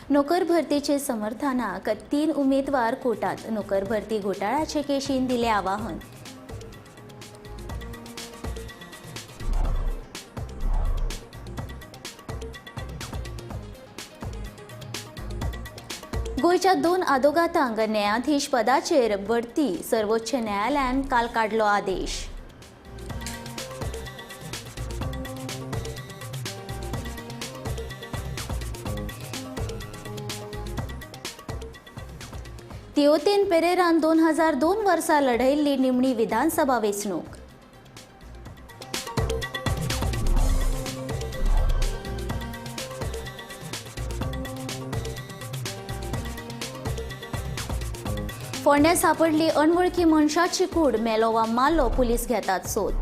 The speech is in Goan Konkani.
नोकर भरतीचे समर्थनाक 3 उमेदवार कोर्टात. नोकर भरती घोटाळ्याचे केशीन दिले आवाहन. गोंयच्या 2 आदोगातांक न्यायाधीश पदाचेर बढती. सर्वोच्च न्यायालयान काल काडलो आदेश. तिओतेन पेरेरान 2002 वर्सा लढयल्ली निमणी विधानसभा वेंचणूक. फोंड्या सापडली अनवळखी मनशाची कूड. मेलो वा मारलो पुलीस घेतात सोद.